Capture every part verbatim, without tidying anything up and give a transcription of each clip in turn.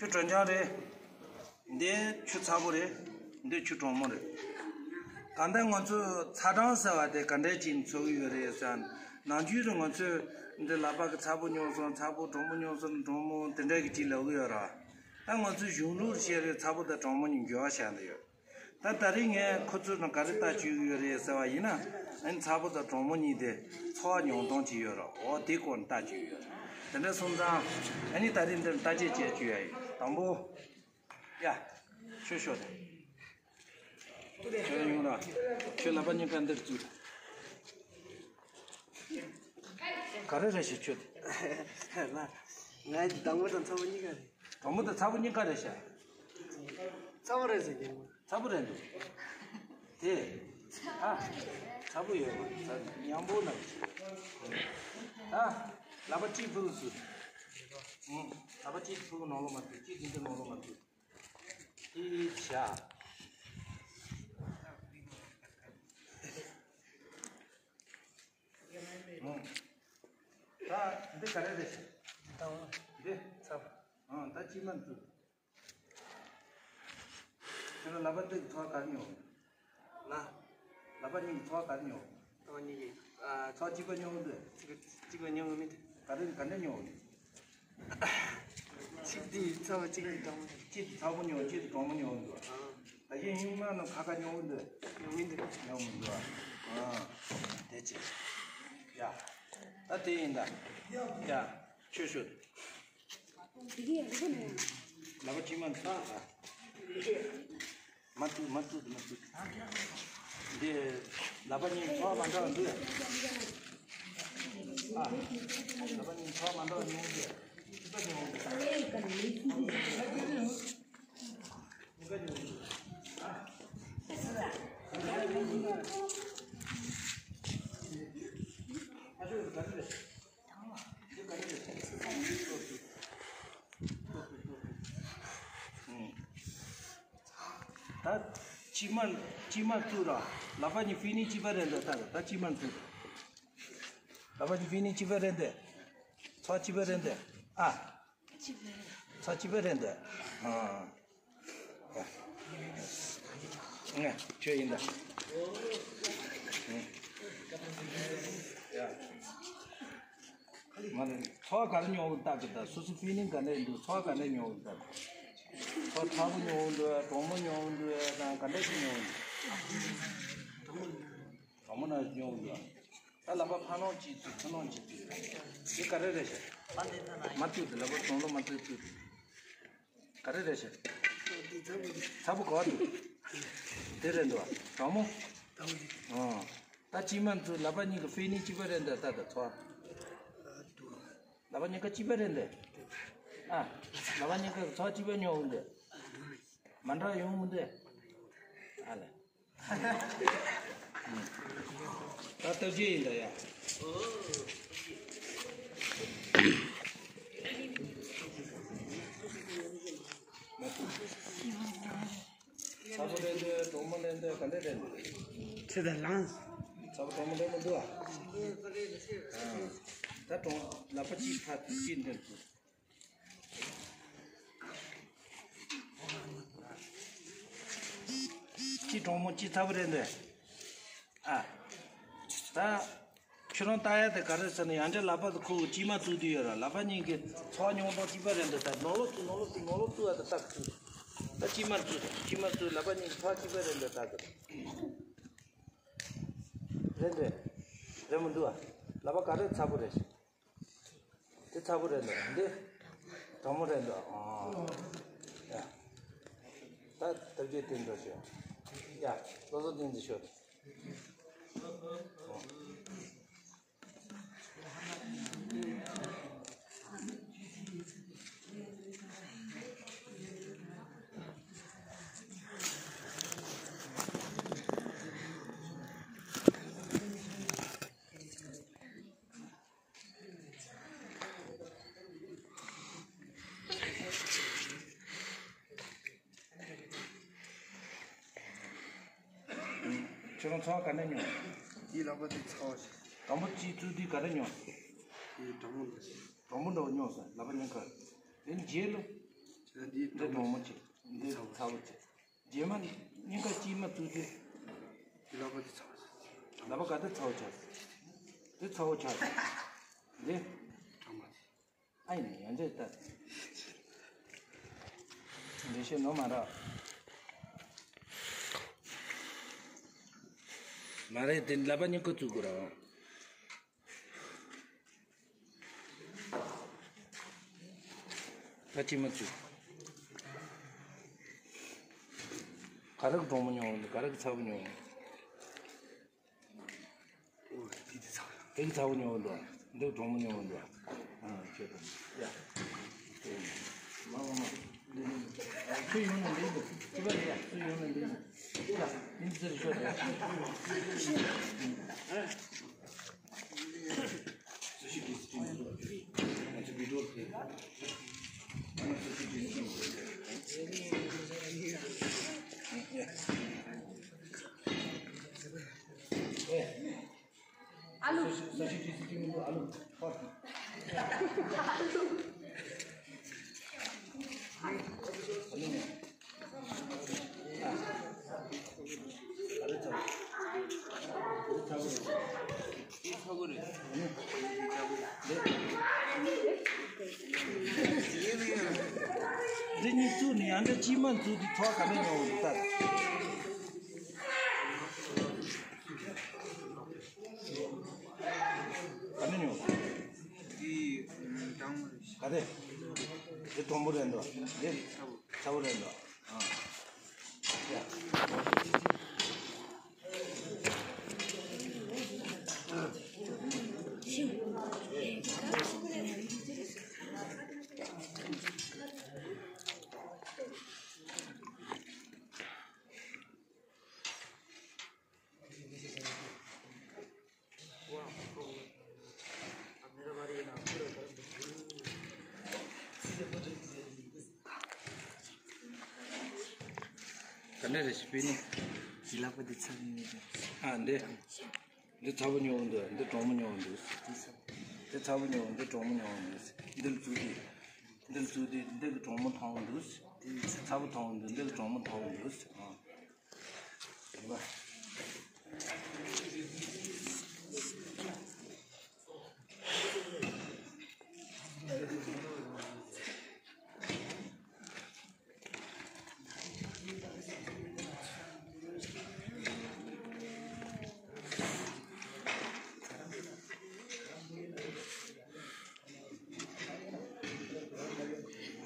ཆུ་དྲོན་ཆང་རེད། འདི་ཆུ་ཚ་པོ་རེད། འདི་ཆུ་གྲང་མོ་རེད། གང་ལྟར་ང་ཚོས་ཚ་གྲང་ཟེར་བ་དེ་ག་འདྲས་ཅིག་འཚོལ་གི་ཡོད་རེད་ཟེར་ན། ནམ་རྒྱུན་རུ་ང་ཚོས་འདི་ལག་པ་གི་ཚ་པོ་མྱོང་སོང་། ཚ་པོ་གྲང་མོ་མྱོང་སོང་། གྲང་མོ་དེ་འདྲས་ཀྱི་ཅིག་ལབ་གི་ཡོད་རེད། ད་ང་ཚོས་གཞུང་ལུགས་བཤད་རེད། ཚ་པོ་དང་གྲང་མོ་གཉིས་འགྱུར་བ་བྱས་འདི་ཡོད། ད་ད་རིང་ངས་ཁོ་ཚོ་ནང་ག་རེ་ལྟ་བཅུག་ཡོད་རེད་ཟེར་བ་ཡིན་ན། ཨ་ནི་ཚ་པོ་དང་གྲང་མོ་གཉིས་དེ་ཚོར་བ་མྱོང་སྟངས་ཅིག་ཡོད་རེད། འོ་དེ་སྐོར་ནས་ལྟ་བཅུག་ཡོད་རེད། དེ་འདྲ་སོང་ཙང་ཨ་ནི་ད་རིང་འདིར་བརྟག་དཔྱད་བྱེད་བཅུག་ཡ་ཡིན། དང་པོ། ཡ། ཁྱོད་ཤོག་དང་། ཁྱོད་ཡོང་ར། ཁྱོད་ལག་པ་གཉིས་ཀ་འདིར་བཙུགས། ག་རེ་རེད་ཤག་ཁྱོད་དེ། ལ། ང་དང་པོ་དང་ཚ་པོ་གཉིས་ཀ་རེད། དང་པོ་དང་ཚ་པོ་གཉིས་ཀ་རེད་ཤག་ཚ་པོ་རེད་ཟེར་གྱི། ཚ་པོ་རེད་འདུག་དེ། ཨ། ཚ་པོ་ཡོད་པ་ཡང་པོ་ན། ཨ། ལག་པ་གཅིག་ཕུག་སུ། ཨུ། ལག་པ་གཅིག་ཕུག་ནང་ལོགས་མ་ཕུག་གཅིག་དེ་འདྲ་ནང་ལོགས་མ་ཕུག་དེ་བྱ། ཨུ། ད་འདི་ག་རེ་རེད་ཤག་འདི། ཚ་པོ། ཨང་། ད་གཅིག་མ་འདུག་ཁྱོད་ལ་ལག་པ་འདི་ཚོར་ག་རེ་མྱོང་། ལ། ལག་པ་གཉིས་ཀྱི་ཚོར་ག་རེ་མྱོང་། ལག་པ་གཉིས་ཀྱི། ཨ། ཚོར་གཅིག་པ་མྱོང་འདུག་གཅིག་པ་མྱོང་གི་མི་འདུག་ག་རེ་ག་འདྲ་མྱོང་། གཅིག་དེ་ཚ་བ་གཅིག་དེ་གྲང་མོ། གཅིག་དེ་ཚ་པོ་མྱོང་། གཅིག་དེ་གྲང་མོ་མྱོང་འདུག་ཨ། ད་གཞན་ཡུལ་མི་རྣམས་ཁ་ཁ་མྱོང་གི་འདུག་མྱོང་མི་འདུག་མྱོང་མི་འདུག་ཨ། དེ་ཅི། ཡ། ད་དེ་ཡིན་ད། ཡ། ཆོས་ཤོད། ལག་པ་གཅིག་མ་འདུག་མ་བཏུད། མ་བཏུད། མ་བཏུད། འདི་ལག་པ་གཉིས་ཚོར་བ་མ་འདྲ་བ་འདུག་ཨ། ལག་པ་གཉིས་ཚོར་བ་མ་འདྲ་བ་མྱོང་འདུག་གཅིག་པ་མྱོང་འདུག་གཉིས་པ་མྱོང་འདུག་ཨ། ཨ་ཤོ་ག་རེ་རེད། ད་གཅིག་མ་གཅིག་མ་བཏུད་ར། ལག་པ་གཉིས་ཕི་ནི་གཅིག་པ་རེད་འདུག་ད་ད་གཅིག་མ་བཏུད། ལག་པ་གཉིས་ཕི་ནི་གཅིག་པ་རེད་འདུག་ཚོར་གཅིག་པ་རེད་འདུག་ཨ། ཚོར་གཅིག་པ་རེད་འདུག་ཨ། ང་ཁྱོད་ཡིན་ད། ཡ། མ་རེད། ཚོར་བ་ག་རེ་མྱོང་གི་ལྟ་གི་ད། སོ་སོ་ཕི་ལིང་ག་འདྲ་འདུག་ཚོར་བ་ག་འདྲ་མྱོང་གི་ལྟ་གི་ཚོར་ཚ་པོ་མྱོང་གི་འདུག་གྲང་མོ་མྱོང་གི་འདུག་དང་ག་འདྲ་ཞིག་མྱོང་གི་འདུག་གྲང་མོ་ན་མྱོང་གི་འདུག་ད་ལག་པ་ཕར་ནང་གཅིག་བཙུགས། ཚུར་ནང་གཅིག་བཙུགས། དེ་ག་རེ་རེད་ཤག་མ་བཏུད་དེ་ལག་པ་གྲང་ལོ་མ་བཏུད་བཙུགས། ག་རེ་རེད་ཤག་ཚ་པོ་ག་བ་འདུག་དེ་རེད་འདུག་གྲང་མོ། ཨོ། ད་གཅིག་མ་ཚུར་ལག་པ་གཉིས་ཀྱི་ཕི་ནི་གཅིག་པ་རེད་འདུག་ད་ད་ཚོར། ལག་པ་གཉིས་ཀ་གཅིག་པ་རེད་འདུག་ཨ། ལག་པ་གཉིས་ཀ་ཚོར་གཅིག་པ་མྱོང་འདུག་མ་འདྲ་ཡོང་འདུག་ཨ་ལ། ད་སྟབས་བདེ་ཡིན་ད་ཡ། ཚ་པོ་ལེན་འདོད། གྲང་མོ་ལེན་འདོད། ག་འདྲ་ལེན་འདོད། ཚེ་དང་ལངས། ཚ་པོ་གྲང་མོ་ལེན་མི་འདུག་ཨ། ད་གྲང་ལག་པ་གཅིག་ཕར་གཅིག་འདིར། གཅིག་གྲང་མོ་གཅིག་ཚ་པོ་རེད་འདུག་ཨ། ད་ཁྱོད་རང་ལྟ་ཡ་དེ་ག་རེ་ཟེར་ན། ཡང་འདྲེ་ལག་པ་དེ་ཁོ་གཅིག་མ་བཙུགས་དུས་ཡོད་ར། ལག་པ་གཉིས་ཀྱི་ཚོར་མྱོང་སྟངས་གཅིག་པ་རེད་འདུག་ད་ནང་ལོགས་བཙུགས། ནང་ལོགས་བཙུགས། ནང་ལོགས་བཙུགས་ཨ། ད་ལྟ་བཙུགས། ད་གཅིག་མ་བཙུགས། གཅིག་མ་བཙུགས། ལག་པ་གཉིས་ཀྱི་ཚོར་གཅིག་པ་རེད་འདུག་ད་དེ་རེད་འདུག་རེད་མི་འདུག་ཨ། ལག་པ་ག་རེ་ཚ་པོ་རེད། དེ་ཚ་པོ་རེད་འདུག་འདི་གྲང་མོ་རེད་འདུག་ཨ། ཡ། ད་སྟབས་བདེ་དེ་འདྲ་ཞིག་ཡ། ལོ་ཚོད་དེ་འདི་ཤོད། ཁྱོད་རང་ཚོར་བ་ག་འདྲ་མྱོང་། དེའི་ལག་པ་དེ་ཚ་བ་ཞིག་དང་པོ་གཅིག་བཙུགས་དུས་ག་འདྲ་མྱོང་། དེ་གྲང་མོ་འདྲ་ཞིག་གྲང་མོ་འདྲ་བོ་མྱོང་སོང་། ལག་པ་གཉིས་ཀ། དེ་ནས་རྗེས་ལ། འདི་འདི་གྲོགས་མོ་ཆེ། འདི་ཚ་བོ་ཆེ། རྗེས་མ་སྙིང་ག་གཅིག་མ་བཙུགས་ཏེ། འདི་ལག་པ་འདི་ཚ་བོ་ཆེ། ལག་པ་ག་འདི་ཚ་བོ་ཆེ། འདི་ཚ་བོ་ཆེ། འདི་གྲོགས་མོ་ཆེ། ཨ་ཡིན་ཡང་འདི་ལྟ། འདི་ཤེས་ནོ་མ་ར། མ་རེད་དེ་ལག་པ་གཉིས་ཀ་བཙུགས་དགོས་ར། ད་ཅི་མ་བཙུགས། ག་རེ་གྲོགས་མོ་ཉོ་འོང་། ག་རེ་ཚ་བོ་ཉོ་འོང་། དེ་གི་ཚ་བོ་ཉོ་འདུག་འདི་གྲོགས་མོ་ཉོ་འདུག་ཨ་ཁྱོད་དང་། ཡ། མ་མ་མ། ཁྱོད་ཡོང་ན་འདི་འདུག་ཅི་བ་རེད་ཡ། ཁྱོད་ཡོང་ན་འདི་འདུག་ཡ། འདི་ཟེར་ཤོག་ད། ཨ་ལུ། འདི་གཉིས་བཙུགས་ནས་ཡང་འདྲ་གཅིག་མ་བཙུགས་དུས་ཐོག་ག་འདྲ་ཉོ་འདུག་ད། ག་ནས་ཉོ། འདི་གྲང་མོ་རེད། ག་རེ། འདི་གྲང་མོ་རེད་འདུག་འདི་ཚ་བོ་རེད་འདུག་ཨ། ག་འདྲ་རེད་ཞིག་པས་ནི། ཞི་ལ་པ་འདི་ཚ་ནི་ནི། ཨ་འདི། འདི་ཚ་བོ་ཉོ་འདུག་འདི་གྲང་མོ་ཉོ་འདུག་འདི་ཚ་བོ་ཉོ་འདི་གྲང་མོ་ཉོ་འདུག་འདི་ལ་བཙུགས་ཏེ། འདི་ལ་བཙུགས་ཏེ་འདི་གི་གྲང་མོ་འཐུང་འདུག་འདི་ཚ་བོ་འཐུང་འདུག་འདི་གི་གྲང་མོ་འཐུང་འདུག་ཨ།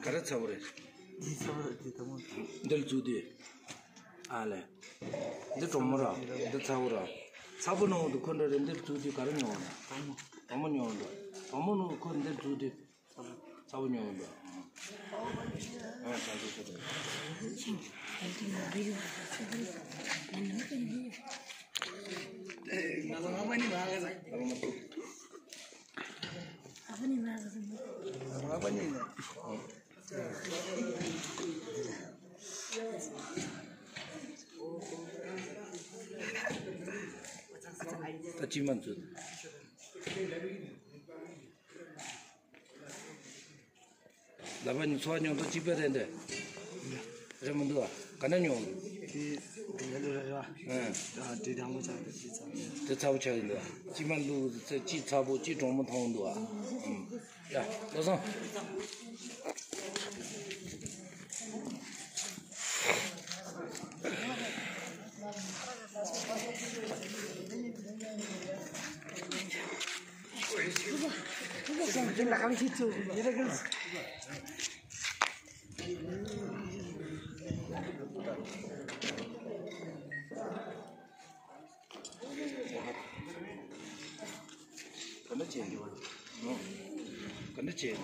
ག་རེ་ཚ་བོ་རེད། འདི་ཚ་བོ་རེད། འདི་དང་པོ། འདི་ལ་བཙུགས་ཏེ། ཨ་ལས། འདི་གྲང་མོ་ར། འདི་ཚ་བོ་ར། ཚ་བོ་ནང་དུ་ཁོ་འདྲ་རེད། འདི་ལ་བཙུགས་ཏེ་ག་རེ་ཉོ་བ་ན། གྲང་མོ། གྲང་མོ་ཉོ་འདུག་གྲང་མོ་ནང་དུ་ཁོ་འདི་ལ་བཙུགས་ཏེ། ཚ་བོ་ཉོ་འདུག་ཨ་ཚ་བོ་ཚ་བོ། ང་ཚོ་ངག་པ་ནི་མ་ག་ས། ངག་པ་ནི་མ་ག་ས། ངག་པ་ནི་ནི། ད་ཅི་མ་འཛུལ། ལག་པ་གཉིས་ཚོགས་མྱོང་ཚོ་གཅིག་པ་རེད་འདི། རེད་མི་འདུག་ག་ག་ནས་མྱོང་། དེ་དེ་ལ་རེད་ར། ཨ་དེ་དང་པོ་ཆགས་དེ་ཚ་པོ། དེ་ཚ་པོ་ཆགས་ཡིན་འདུག་གཅིག་མ་བླུགས་ཚེ་གཅིག་ཚ་པོ་གཅིག་གྲང་མོ་མཐོང་འདུག་ཨ། ཡ་ལོ་སོང་། ག་འདྲ་བྱས་འདུག་ག་འདྲ་བྱས།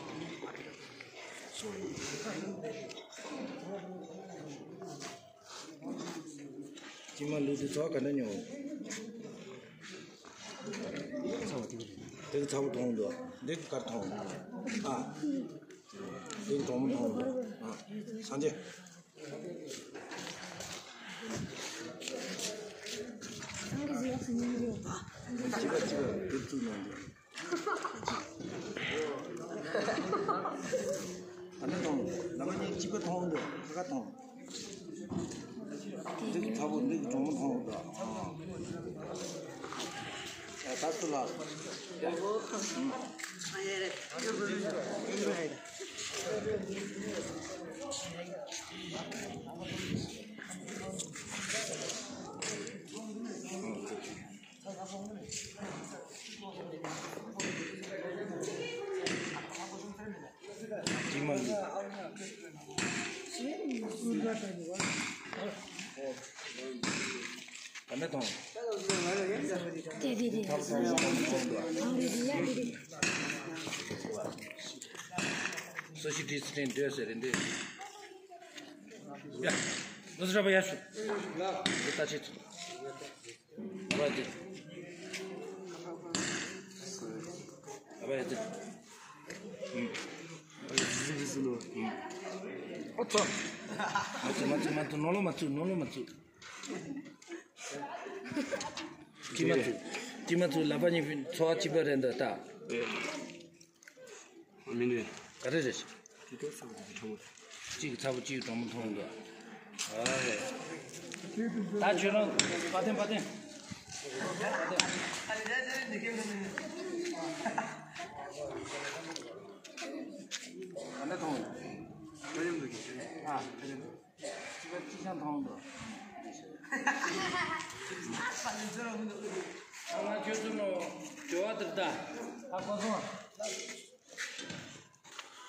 ཅི་མ་ལུས་དེ་ཚོ་ག་འདྲ་མྱོང་། དེ་གི་ཚ་པོ་མཐོང་འདུག་འདི་གི་དཀར་མཐོང་འདུག་ཨ། འདི་གི་གྲང་མོ་མཐོང་འདུག་ཨ། སངས་རྒྱས། གཅིག་ག་གཅིག་ག་དེབ་བཙུགས་གནང་འདུག་ད་ནི་མཐོང་། ལམ་མ་གཉིས་གཅིག་པ་མཐོང་འདུག་ཁ་ཁ་མཐོང་། འདི་གི་ཚ་པོ་འདི་གི་གྲོགས་མོ་མཐོང་འདུག་ཨ། ད་ཚུར་ལ། ཅི་མ་ལུས། ད་ནི་མཐོང་། དེ་དེ་དེ། སོ་ཤི་ཌི་སི་ཊན་ཊི་སྡོད་ཟེར་རེད་འདི། ཡ། ལོ་སི་ར་པ་ཡ་ཤུ། འདི་ལྟ་ཅི་ཚོ། ཨ་བ་ཡ་ཏི། ཨ་བ་ཡ་ཏི། ཨུམ། ཨ་ལེ་ཟི་ཟི་ཟི་ལོ། ཨུམ། ཨོ་ཚོ། མ་ཚུ་མ་ཚུ་མ་ཚུ་ནོ་ལོ་མ་ཚུ་ནོ་ལོ་མ་ཚུ། ཅི་མ་ཚུ། ཅི་མ་ཚུ་ལ་པ་གཉིས་ཚོ་བ་གཅིག་པ་རེད་འདུག་ད། མི་འདུག་ག་རེ་རེད། དེ་ཚོ་ཚ་པོ་གྲོགས་མོ། གཅིག་ཚ་པོ་གཅིག་གྲོགས་མོ་མཐོང་འདུག་ཨ་རེ། ད་ཁྱོད་རང་པ་ཏན་པ་ཏན། ག་འདྲ་མཐོང་། ཨ། གཅིག་པ་གཅིག་ཆང་མཐོང་འདུག་ཨ་ང་ཁྱོད་ཚོ་ནོ་འབྲེལ་བ་དེར་ད། ཨ་ཁོ་སོང་།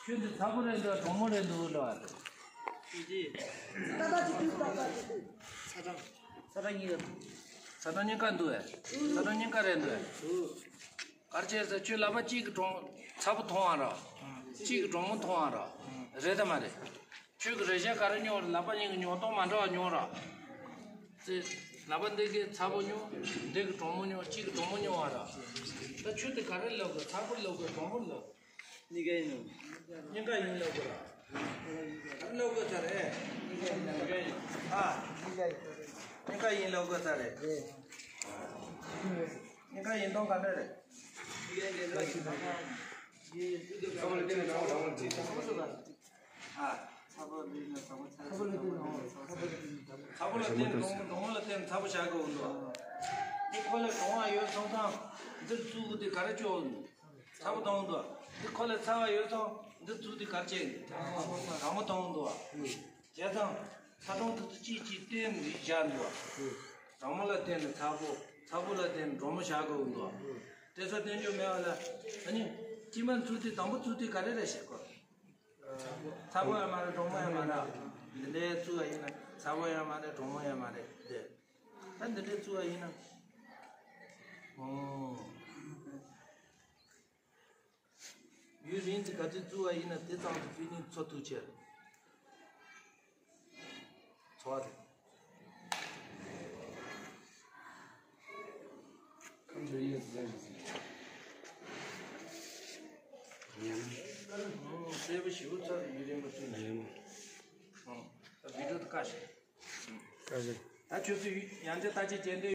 ཁྱོད་འདི་ཚ་པོ་རེད་འདུག་གྲོགས་མོ་རེད་འདུག་ལོ་ཨ། ད་ད་ཅི་ད་ད་ཅི། ཚ་གྲང་། ཚ་གྲང་གཉིས་ཀ། ཚ་གྲང་གཉིས་ཀ་འདུག་ཨེ། ཚ་གྲང་གཉིས་ཀ་རེད་འདུག་ཨེ། གར་བྱས་ཟེར་ཁྱོད་ལ་པ་གཅིག་གི་གྲོགས་ཚ་པོ་མཐོང་བ་ར། གཅིག་གི་གྲོགས་མོ་མཐོང་བ་ར། རེད་དམ་མ་རེད། ཁྱོད་ཀྱི་རེ་བཞག་ག་རེ་ཉོ་ར། ལ་པ་གཉིས་ཀྱི་ཉོ་སྟངས་མ་འདྲ་བ་ཉོ་ར། ཙི། ལ་པ་འདི་གི་ཚ་པོ་ཉོ། འདི་གི་གྲོགས་མོ་ཉོ། གཅིག་གི་གྲོགས་མོ་ཉོ་བ་ར། ད་ཁྱོད་དེ་ག་རེ་ལབ་དགོས། ཚ་པོ་ལབ་དགོས་གྲོགས་མོ་ལབ། གཉིས་ཀ་ཡིན་ནོ། གཉིས་ཀ་ཡིན་ལབ་དགོས་ར། ག་རེ་ལབ་དགོས་ཚ་རེད། གཉིས་ཀ་ཡིན་ལབ་དགོས། ཨ། གཉིས་ཀ་ཡིན་ལབ་དགོས་ཚ་རེད། གཉིས་ཀ་ཡིན་སྟངས་ག་འདྲ་རེད། ཨ། ཚ་པོ་ལ་བརྟེན་ནས་གྲོགས་མོ་ལ་བརྟེན་ཚ་པོ་བཞག་གི་འོང་དོ། དེ་ཁོ་ལ་གྲོགས་མོ་ཡོད་སོང་ཙང་འདིར་བཙུགས་གི་དེ་ག་རེ་བྱོས་འོང་དོ། ཚ་པོ་གཏོང་འོང་དོ། དེ་ཁོ་ལ་ཚ་བ་ཡོད་སོང་འདིར་བཙུགས་དེ་ག་རེ་བྱེད་འོང་དོ། གྲང་མོ་གཏོང་འོང་དོ། བྱས་ཙང་ཚ་གྲང་དེ་ཚོ་གཅིག་གཅིག་བརྟེན་ནས་བཞག་འདུག་བ། གྲང་མོ་ལ་བརྟེན་ནས་ཚ་པོ། ཚ་པོ་ལ་བརྟེན་ནས་གྲང་མོ་བཞག་གི་འོང་དོ། དེ་ཚོ་བསྟན་བཅོས་མེད་པ་ལ། ཨ་ནི། དཀྱིལ་མ་བཙུགས་དེ་དང་པོ་བཙུགས་དེ་ག་རེ་རེད་ཤག་གོ། ཚ་པོ་ཡང་མ་རེད། གྲང་མོ་ཡང་མ་རེད། འདི་འདྲའི་བཙུགས་པ་ཡིན་ན་ཚ་པོ་ཡང་མ་རེད། གྲང་མོ་ཡང་མ་རེད་དེ། ད་འདི་འདྲའི་བཙུགས་པ་ཡིན་ན། ཨོ། ཡུན་རིང་ཙམ་ག་ཚོད་བཙུགས་པ་ཡིན་ན་དེ་ཙམ་དུ་དཔེ་ནི་ཚོ་ཐུག་ཆེར། ཚོ་བ་དེ། ཁམས་ཚོ་ཡིན་ཟེར་ཟེར། ཉན། ཨོ། སྲས་པོ་ཞེ་པོ་ཚ་ཡུན་རིང་པོ་བཙུགས་ན་ཡིན་མོ། ཨོ། ད་བི་ཌིའོ་དེ་བཀག་ཤིག་བཀག་ཤིག་ད་ཁྱོད་ཚོས་ཡང་བསྐྱར་བརྟག་དཔྱད་བྱས་འདི།